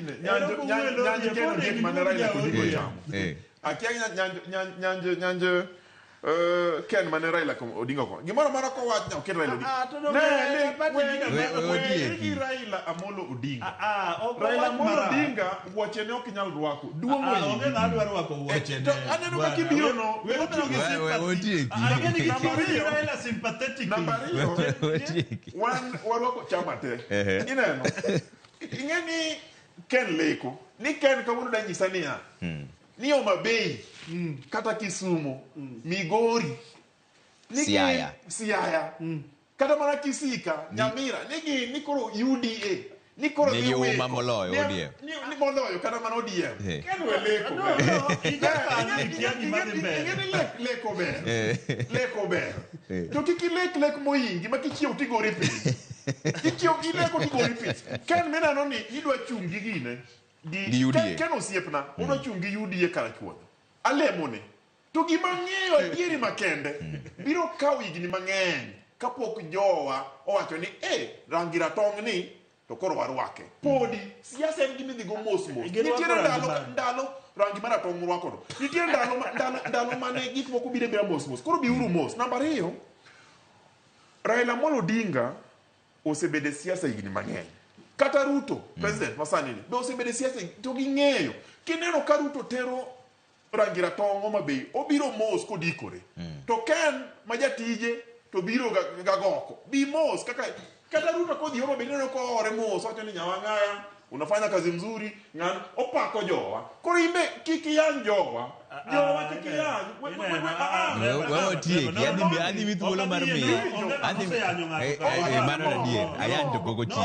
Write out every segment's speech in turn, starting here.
gine nyanjo Ero nyanjo kowuoyo Ken kode Ondiek gi mane Raila Odinga. Odinga ochamo. Akia nyanjo nyanjo nyanjo Ken mane Raila Odinga ko. Gimoro amora kowach nya oket Raila Odinga. Ah, to Ne, donge ne, party we- gi we- na- we- Otieki. gi Raila Amolo Odinga. Ah, ah, ok Raila owach Amolo marach. Odinga wuoche ne ok nyal rwako. Duong' Ah, onge oingi. ng'ama dwaro rwako wuochene. To aneno ka Bwana, kibiro no, we- we otiyo gi We- we- sympathy. otieki. Ah, ang'e ni Namba gitiyo gi ariyo. Raila sympathetically. Namba ariyo. Otieki. Wan warwako chama te. Ineno? Ing'e ni Ken leko. Ni Ken kawuono da nyisa niya. Ni Homa Bay, kata Kisumo, Migori, ni gin- Siaya. Siaya. Kata mana Kisika, Nyamira, ni gin ni koro UDA. Ni koro Nigi dhi uma weko. moloyo Ni- ODM. Ni moloyo kata mana ODM. Ken we leko. No, no, ijaparo ni kia gima dhi mbele. Ing'e ni leko ber. Leko ber. To kik ilek lek moingi ma kichiew tigori piny. Kichiew ileko tigori piny. Ken mineno ni idwa chung' gi gine. Gi UDA. Ken osiepna, odwa chung' gi UDA Karachuonyo. Alemone. To gima ang'eyo adieri makende, biro kawo higni mang'eny kapok jowa owacho ni eh, rangi ratong' ni to koro warwake. Podi, siasa en gima idhi go mos mos. Girwako Nitiere rangi ndalo, mane? ndalo rangi maratong' rwako no. Nitiere ndalo, ndalo, ndalo mane gik moko biro abira mos mos. Koro biuru mos. Namba ariyo, Raila Amolo Odinga osebedo e siasa higni mang'eny. Kata Ruto, president masani ni, be osebedo e siasa to ging'eyo. Kineno ka Ruto tero rangi ratong' Homa Bay, obiro mos kodikore. To Ken ma jatije to biro ga, gagoko. Bi mos kaka kata Ruto kodhi Homa Bay ineno koore mos, owacho ni nyawang'aya unafanya kazi mzuri, ng'ano opako jowa. Koro imbe kik iyany jowa. Jowa kik iyany. We otieki. Adhi mi thuolo mar miyi. Adhi mano adier. Ayany to pok ochiek.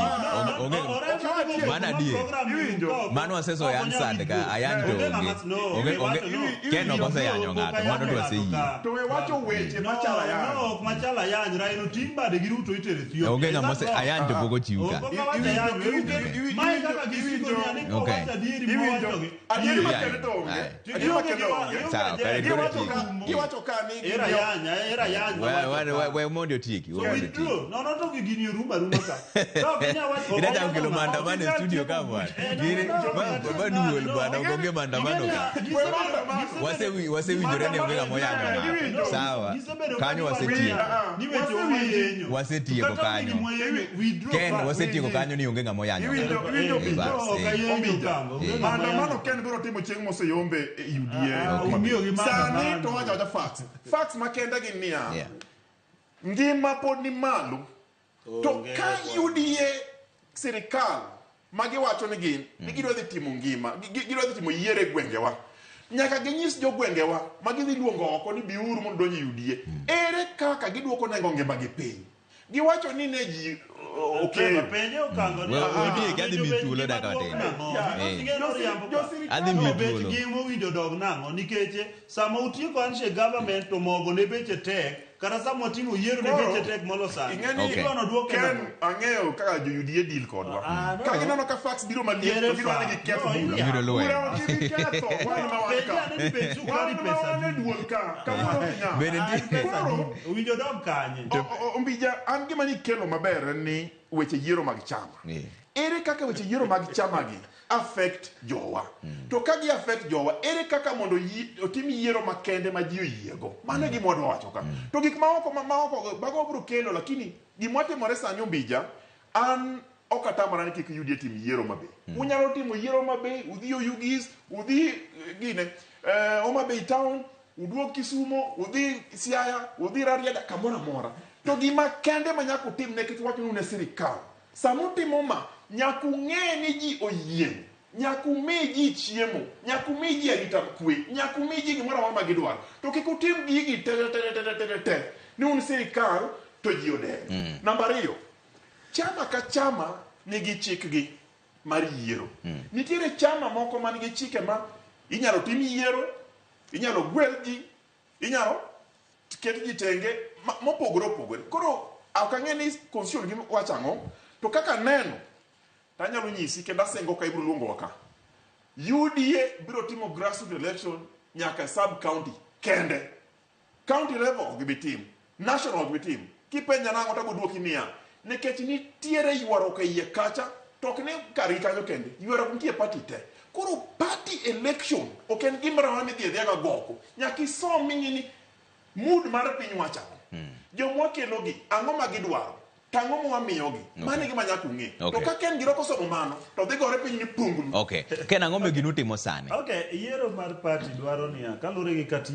Onge mano adier. Mano waseso answered ka ayany to onge. Onge onge Ken ok oseyanyo ng'ato. Mano to waseyie. To we wacho weche machalo ayany. No, ok machalo ayany. Raila oting' bade gi Ruto itero Ethiopia. Onge ng'ama ose ayany to pok ochiw ka. Ok owacho ayany. Mae kaka gisiko ni ani Okay. kowacho adieri mowachogi. Adieri makende to onge. Aye. Adieri makende onge. Sawa, kare koro Giwacho otieki. ka giwacho ka ni Era yany, era yany. We mondo otieki. We So mondo withdraw. otieki. No, no, to gini orumo aruma ka. Ka ok inyal wacho- Ida chako kelo maandamano e studio ka bwana. Gini ma duol bwana ok onge maandamano ka. Wasewinjore ni onge ng'ama oyanyo ng'ato. Sawa. Kanyo wasetieko. Ni weche mwayenyo. Wasetieko Kata kanyo. gini mwayenyo, withdraw Ken first. wasetieko kanyo ni onge ng'ama oyanyo Iwinjo- ng'ato. iwinjo Eh, Ombija. bas, Ok eh. ayenyo Ombija. kango, onge ng'ama Maandamano oyanyo. Ken biro timo chieng' moseyombe e UDA. Ah, Homa Bay. ung'iyo gi Sani maandamano. to wacho awacha facts. Facts makende gin niya. Yeah. Ngima pod ni malo. To Onge ka bwana. UDA sirikal ma giwacho ni gin ni gidwa dhi timo ngima, gidwa dhi timo yiero e gwengewa. Nyaka ginyis jogwengewa ma gidhi luongo oko ni biuru mondo donj e UDA. Ere kaka giduoko nengo ngima gi piny? Giwacho ni ne ji okeyo. Penje okango ni We- ah, otieki, adhi miyi bech thuolo ngima dakika dok matin. nang'o? Yeah. Because ing'e ni oriambo ka. Adhi miyi No, bech thuolo. ngima owinjo dog nang'o nikech sama utieko handshake government to mogo ne beche tek kata sama watimo yiero ne Koro, beche tek molo sani ing'e ni Okay. Idwa noduoke Ken nang'o? ang'eyo kaka jo UDA deal kodwa. Ah, no. Ka gineno ka fax biro maliet Ere to gidwa ni fax? giketh No, bura. Gibiro luwe. Bura ok gibi ketho wan ma wan Penje ka. ane ni bech sukari Wan ma pesa wan e adi? duol ka. Kawuono ok inyal. Bende Ah, nitie- pesa Koro- adi? Owinjo dog kanye? Ombija, an gima nikelo maber en ni weche yiero mag chama. Yeah. Ere kaka weche yiero mag chama gi affect jowa? To ka gi affect jowa, ere kaka mondo otim yiero makende ma ji oyiego? Mano e gima wadwa wacho ka. To gik maoko maoko mago wabiro kelo, lakini gima timore sani Ombija, an ok atamora ni kik UDA tim yiero mabe. Unyalo timo yiero mabe, udhi Oyugis, udhi gine, Homa Bay town, uduog Kisumo, udhi Siaya, udhi Rarieda, kamoro amora. To gima kende ma nyaka utim nikech wachonu ne sirikal, sama utimo ma, nyaka ung'e ni ji oyieng', nyaka umi ji chiemo, nyaka umi ji arita kwe, nyaka umi ji gimoro amora ma gidwaro. To kik utim gigi te te te te te te te ni un sirikal to ji odenyo. Namba ariyo, chama ka chama nigi chikgi mar yiero. Nitiere chama moko man gi chike ma inyalo tim yiero, inyalo gwel ji, inyalo ket ji tenge mopogore opogore. Koro ok ang'e ni constitution gi wacho ang'o, to kaka aneno to anyalo nyisi kendo asengo ka ibiro luongowa ka. UDA biro timo grassroots election nyaka sub county kende. County level ok gibi timo, national ok gibi timo. Kipenja nang'o to abiro duoki niya, nikech nitiere ywaruok e iye kacha To ok ni kargi kanyo kende, ywaruok nitie e party te. Koro party election ok en gimoro amora midhi adhiya ga goko. Nyaka isom ming'i ni mood mar piny wacho ang'o. Joma wakelogi, ang'o ma gidwaro? To ang'o ma wamiyogi? Mano e gima nyaka ung'e. To ka Ken Giro kosomo mano, to dhi gore piny ni punglu. Okay. Ken ang'o ma ginu timo sani? Okay, yiero mar party dwaro niya, kaluwore gi katiba